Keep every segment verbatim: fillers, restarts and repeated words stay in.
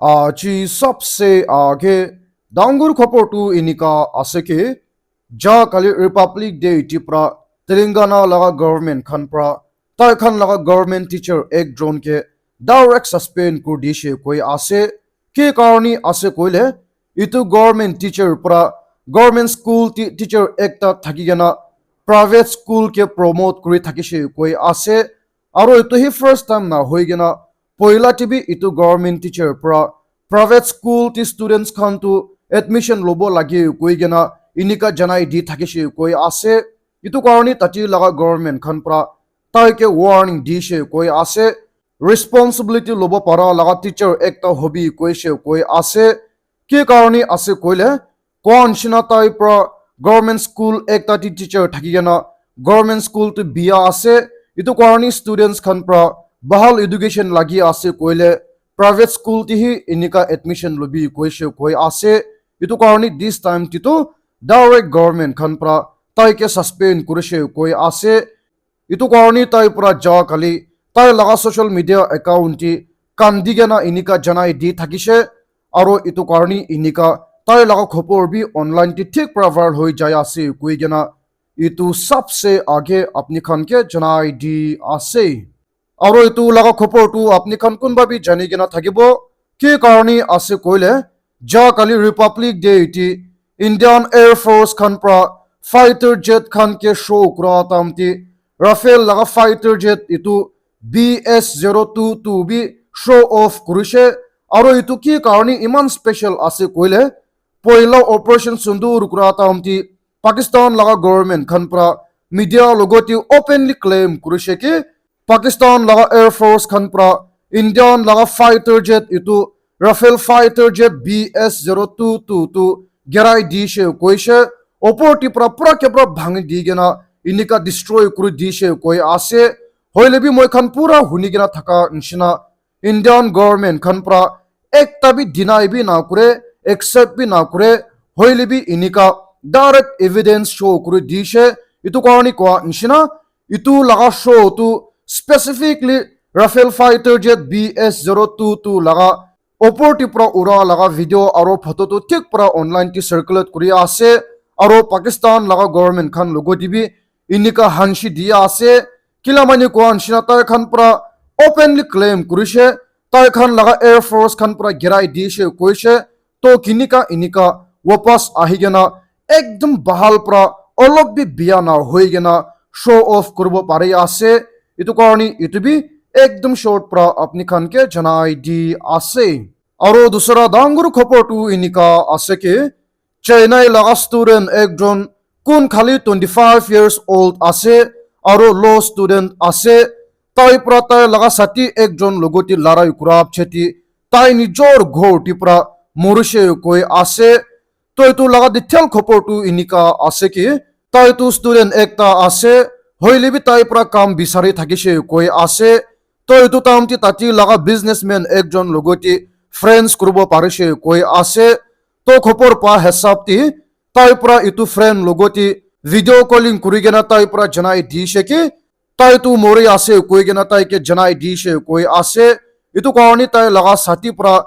Aji sabse aage dangor khobor tu enika ase ki, ja kali Republic Day te pra Telangana laga government khan pra tai khan laga government teacher ekjon ke direct suspend kuri dishe koi ase. Ki karone ase koile, etu government teacher pra government school ti-, teacher ekta thaki kena private school ke promote kuri thakishe koi ase. Aro etu hi first time na hoi kena, poila te bi etu government teacher pra private school te students khan tu admission lobo lage koi kena enika janai di thakishe koi ase. Etu karone tate laga government khan pra tai ke warning dishe koi ase. Responsibility lobo para laga teacher ekta hobi koishe koi ase. Ki karone ase koile, koa nishina tai pra government school ekta te teacher thaki kena government school tu biya ase. Etu karone students khan pra bahal education lagi ase koile private school te hi enika admission lobi koishe koi ase. Etu karone this time te tu direct government khan pra tai ke suspend kurishe koi ase. Etu karone tai pra ja kali tai laga social media account te kandi kena enika janai di thakishe. Aro etu karone enika tai laga khobor bi online te thik pra viral hoi jai ase koi kena etu sabse aage apni khan ke janai di ase. Aro etu laga khobor tu apni khan kunba bi jani kena thakibo. Ki karone ase koile, ja kali Republic Day te Indian Air Force khan pra fighter jet khan ke show kura time te Rafale laga fighter jet etu B S zero two two bi show off kurishe. Aro etu ki karone iman special ase koile, poila Operation Sindoor kura time te Pakistan laga government khan pra media logote openly claim kurishe ki Pakistan laga Air Force khan pra Indian laga fighter jet etu Rafale fighter jet B S zero two two tu girai dishe koishe, opor te pra pura ke pura bhangi di kena enika destroy kuri dishe koi ase. Hoile bi moi khan pura huni kena thaka nishina Indian government khan pra ekta bi deny bi na kure, accept bi na kure, hoile bi enika direct evidence show kuri dishe. Etu karone koa nishina, etu laga show tu specifically Rafale fighter jet B S zero two two laga opor te pra ura laga video aro photo tu thik pra online te circulate kuri ase. Aro Pakistan laga government khan logote bi enika hanshi di ase. Kila mane koa nishina tai khan pra openly claim kurishe, tai khan laga Air Force khan pra girai dishe koishe. To kinika enika wapas ahi kena ekdom bahal pra olop bi biya na hoi kena show off kuribo pari ase. Etu karone etu bi ekdom short pra apni khan ke janai di ase. Aro dusra dangor khobor tu enika ase ki, Chennai laga student ekjon kun khali twenty five years old ase aro law student ase. Tai pra tai laga sathi ekjon logote larai kura pichete tai nijor ghor te pra morishe koi ase. To etu laga detail khobor tu enika ase ki, tai tu student ekta ase, hoile bi tai pra kam bisari thakishe koi ase. To etu time te tate laga businessman ekjon logote friends kuribo parishe koi ase. To khobor pa hisab te tai pra etu friend logote video calling kuri kena tai pra janai dishe ki, tai tu mori ase koi kena tai ke janai dishe koi ase. Etu karone tai laga sathi pra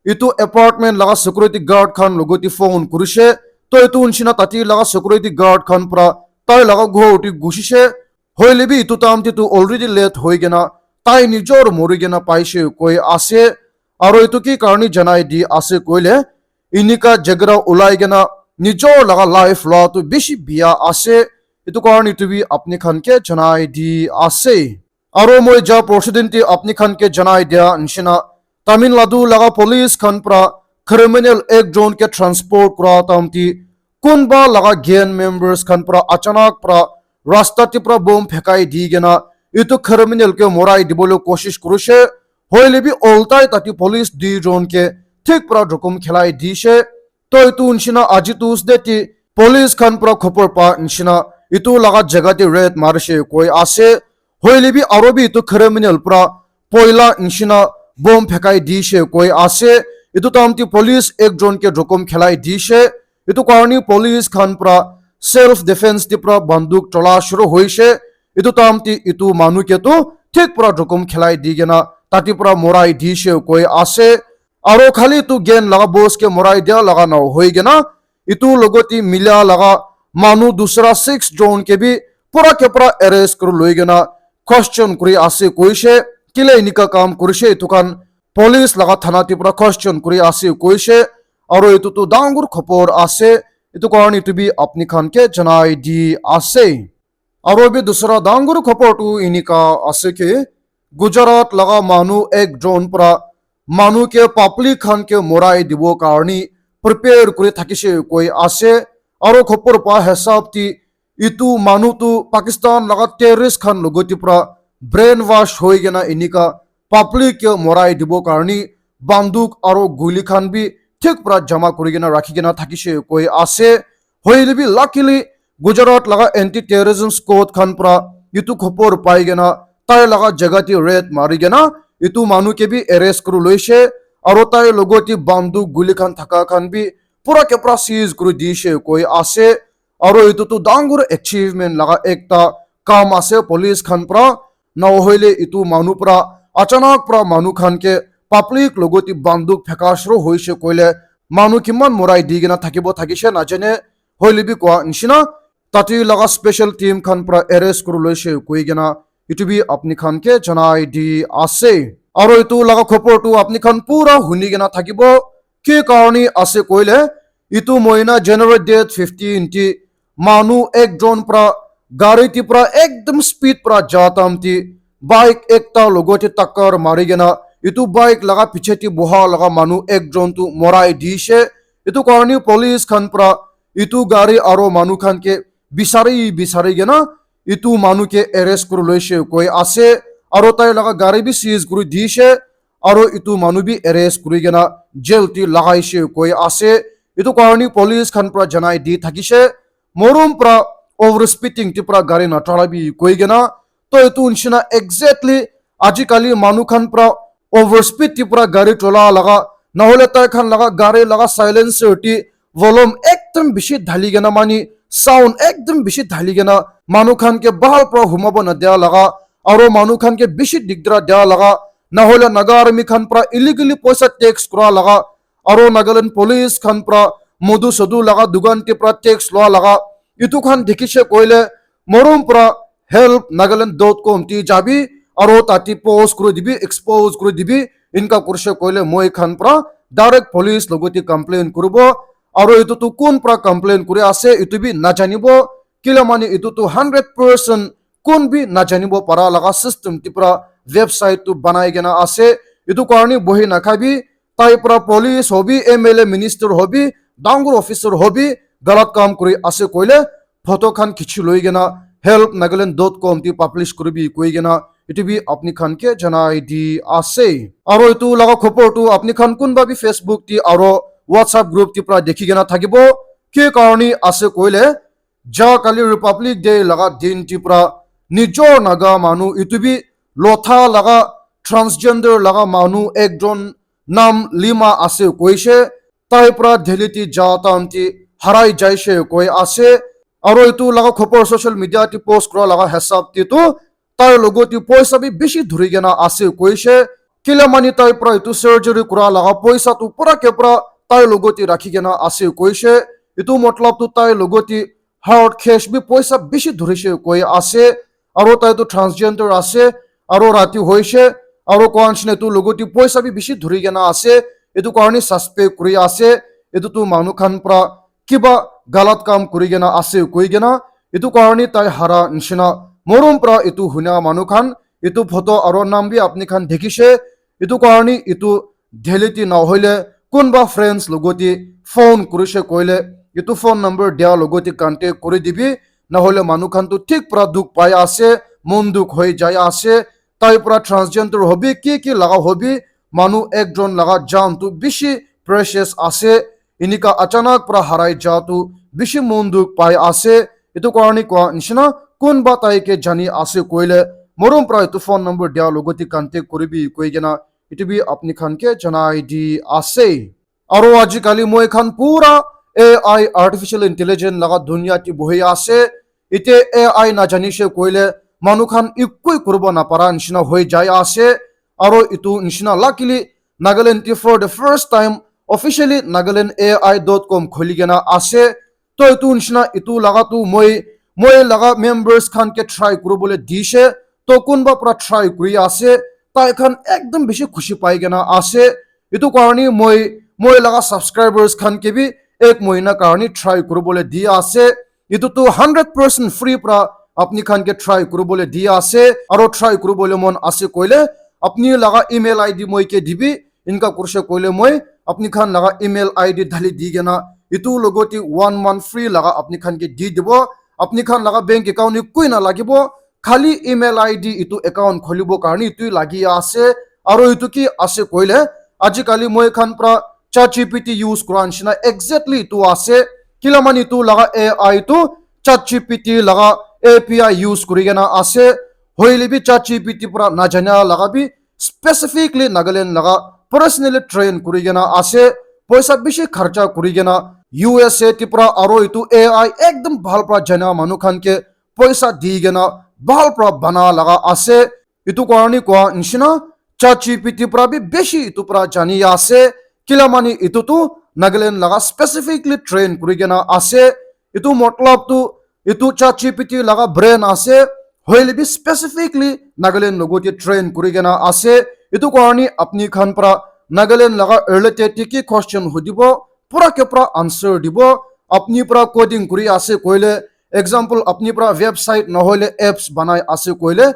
etu apartment laga security guard khan logote phone kurishe. To etu nishina tate laga security guard khan pra tai laga ghor te gusishe. Hoile bi etu time te tu already late hoi kena tai nijor mori kena paishe koi ase. Aro etu ki karone janai di ase koile, enika jhagra ulai kena nijor laga life loa tu bishi biya ase. Etu karone etu bi apni khan ke janai di ase. Aro moi ja president te apni khan ke janai dia nishina, Tamil Nadu laga police khan pra criminal ekjon ke transport kura time te kunba laga gang members khan pra achanak pra rasta te pra bomb phekai di kena etu criminal ke morai dibole koshish kurishe. Hoile bi oltai tate police duijon ke thik pra jokhom khelai dishe. To etu nishina aji Tuesday te police khan pra khobor pa nishina etu laga jaga te raid marishe koi ase. Hoile bi aro bi etu criminal pra poila nishina bomb phekai dishe koi ase. Etu time te police ekjon ke jokhom khelai dishe. Etu karone police khan pra self defense te pra banduk chola shuru hoishe. Etu time te etu manu ke tu thik pra jokhom khelai di kena tate pra morai dishe koi ase. Aro khali etu gang laga boss ke morai dia laga na hoi kena, etu logoti mila laga manu dusra six jon ke bi pura ke pura arrest kuri loi kena question kuri ase koishe, kile enika kam kurishe etu khan police laga thana te pura question kuri ase koishe, aro etu tu dangor khobor ase, etu karne etu bi apni khan ke janai di ase. Aro bi dusra dangor khobor tu enika ase ki, Gujarat laga manu ek jon pra manu ke public khan ke morai dibo karni prepare kuri thakishe koi ase. Aro khobor pa hisab ti etu manu tu Pakistan laga terrorist khan logoti pra brainwash hoi kena enika public ke morai dibo karni banduk aro guli khan bi thik pra jama kuri kena rakhi kena thakishe koi ase. Hoile bi luckily Gujarat laga anti terrorism squad khan pra etu khobor pai kena tai laga jaga te raid mari kena etu manu ke bi arrest kuri loishe, aro tai logoti banduk guli khan thaka khan bi pura ke pura seize kuri dishe koi ase. Aro etu tu dangor achievement laga ekta kam ase police khan pra. Na hoile etu manu pra achanak pra manu khan ke public logoti banduk pheka shuru hoishe koile manu kiman morai di kena thakibo thakishe najane. Hoile bi koa nishina tate laga special team khan pra arrest kuri loishe koi kena etu bi apni khan ke janai di ase. Aro etu laga khobor tu apni khan pura huni kena thakibo. Ki karni ase koile, etu mohina January date fifteen ti manu ek jon pra gari ti pra ekdom speed pra ja tam ti bike ekta logoti takkar mari kena etu bike laga piche ti boha laga manu ek jon tu morai dishe. Etu karni police khan pra etu gari aro manu khan ke bisari bisari kena etu manu ke arrest kuri loishe koi ase, aro tai laga gari bi seize kuri dishe, aro etu manu bi arrest kuri kena jail ti lagaishe koi ase. Etu karni police khan pra janai di thakishe, morom pra over speeding ti pra gari na chalabi koi kena. To etu nishina exactly ajikali manu khan pra over speed ti pra gari chola laga, nahole tai khan laga gari laga silencer ti volume ekdom bishi dhali kena mani sound ekdom bishi dhali kena manu khan ke bahal pra humabo na dia laga, aro manu khan ke bishi digdara dia laga, nahole Naga army khan pra illegally poisa tax kura laga, aro Nagaland police khan pra modu sodu laga dukan ti pra tax lua laga, etu khan dikhishe koile morom pra help nagaland dot com ti jabi, aro tati post kuri dibi, expose kuri dibi, inka kurishe koile moi khan pra direct police logoti complain kuribo, aro etu tu kun pra complain kuri ase, etu bi najanibo, kila mani etu tu hundred percent kun bi najanibo para laga system ti pra website tu banai kena ase, etu karni bohi nakhabi, tai pra police hobi, M L A minister hobi, dangor officer hobi, galat kam kuri ase koile, photo khan khichi loi kena help nagaland dot com ti publish kuribi koi kena etu bi apni khan ke janai di ase. Aro etu laga khobor tu apni khan kunba bi Facebook ti aro WhatsApp group ti pra dikhi kena thakibo. Ki karni ase koile, ja kali Republic Day laga din ti pra nijor Naga manu etu bi lotha laga transgender laga manu ekjon nam Lima ase koishe, tai pra Delhi ti ja tam ti harai jaishe koi ase. Aro etu laga khobor social media ti post kura laga hisab ti tu tai logoti poisa bi bishi dhuri kena ase koishe. Kila mani tai pra etu surgery kura laga poisa tu pura ke pura tai logoti rakhi kena ase koishe. Etu matlab tu tai logoti hard cash bi poisa bishi dhurishe koi ase. Aro tai tu transgender ase. Aro rati hoishe. Aro koa nishina etu logoti poisa bi bishi dhuri kena ase. Etu karni suspect kuri ase. Etu tu manu khan pra kiba galat kam kuri kena ase koi kena, etu karni tai hara nishina morom pra etu hunia manu khan, etu photo aro nam bi apni khan dikhishe, etu karni etu Delhi ti nahoile kunba friends logoti phone kurishe koile, etu phone number dia logoti contact kuri dibi, nahoile manu khan tu thik pra dukh pai ase, mon dukh hoi jai ase, tai pra transgender hobi, ki ki laga hobi, manu ekjon laga jan tu bishi precious ase, enika achanak pra harai ja tu bishi mon dukh pai ase. Etu karni koa nishina kunba tai ke jani ase koile, morom pra etu phone number dia logoti contact kuribi koi kena etu bi apni khan ke janai di ase. Aro ajikali moi khan pura A I, artificial intelligence laga dunia ti bohi ase. Ite A I najanishe koile manu khan ekoi kuribo napara nishina hoi jai ase. Aro etu nishina luckily Nagaland T four the first time officially Nagaland A I dot com khuli kena ase. To etu nishina etu laga tu moi, moi laga members khan ke try kuribole dishe. To kunba pra try kuri ase, tai khan ekdom bishi khushi pai kena ase. Etu karni moi, moi laga subscribers khan ke bi ek mohina karni try kuribole di ase. Etu tu hundred percent free pra apni khan ke try kuribole di ase. Aro try kuribole mon ase koile apni laga email I D moi ke dibi. Inka kurishe koile moi apni khan laga email I D dhali di kena etu logoti one month free laga apni khan ke di dibo. Apni khan laga bank account ni kui na lagibo. Khali email I D etu account kholibo karni etu lagi ase. Aro etu ki ase koile ajikali moi khan pra ChatGPT use kura nishina exactly etu ase. Kila mani etu laga A I tu ChatGPT laga A P I use kuri kena ase. Hoile bi ChatGPT pra najana laga bi specifically Nagaland laga personally train kuri kena ase. Poisa bishi kharcha kuri kena U S A Tripura aro etu A I ekdom bhal pra jana manu khan ke poisa di kena bhal pra bana laga ase. Etu karni koa nishina ChatGPT pra bi bishi etu pra jani ase. Kila mani etu tu Nagaland laga specifically train kuri kena ase. Etu matlab tu etu ChatGPT laga brain ase. Hoile bi specifically Nagaland logoti train kuri kena ase. Etu karni apni khan pra Nagaland laga related ki question hudibo, pura ke pura answer dibo. Apni pra coding kuri ase koile, example apni pra website nohoile apps banai ase koile,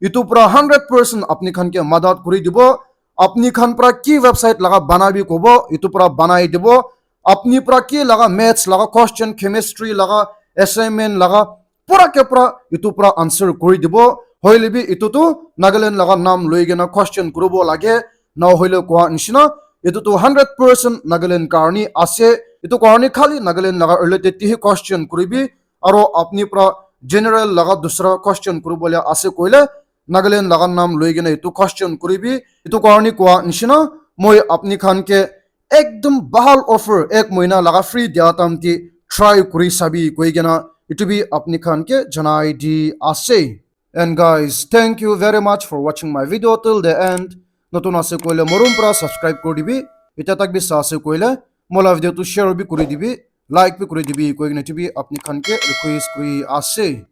etu pra hundred percent apni khan ke madat kuri dibo. Apni khan pra ki website laga banabi kobo, etu pra banai dibo. Apni pra ki laga maths laga question, chemistry laga assignment laga pura ke pura etu pra answer kuri dibo. Hoile bi etu tu Nagaland laga nam loi kena question kuribo lage. Na hoile koa nishina etu tu hundred percent Nagaland karni ase. Etu karni khali Nagaland laga related tihi question kuribi. Aro apni pra general laga dusra question kuribole ase koile Nagaland laga nam loi kena etu question kuribi. Etu karni koa nishina moi apni khan ke ekdom bhal offer ek mohina laga free dia tam ti try kuri sabi koi kena etu bi apni khan ke janai di ase. And guys, thank you very much for watching my video till the end. Notun ase koile morom pra subscribe kuri dibi. Eta tak bi sa ase koile mola video tu share bi kuri dibi, like bi kuri dibi koi kena etu bi apni khan ke request kuri ase.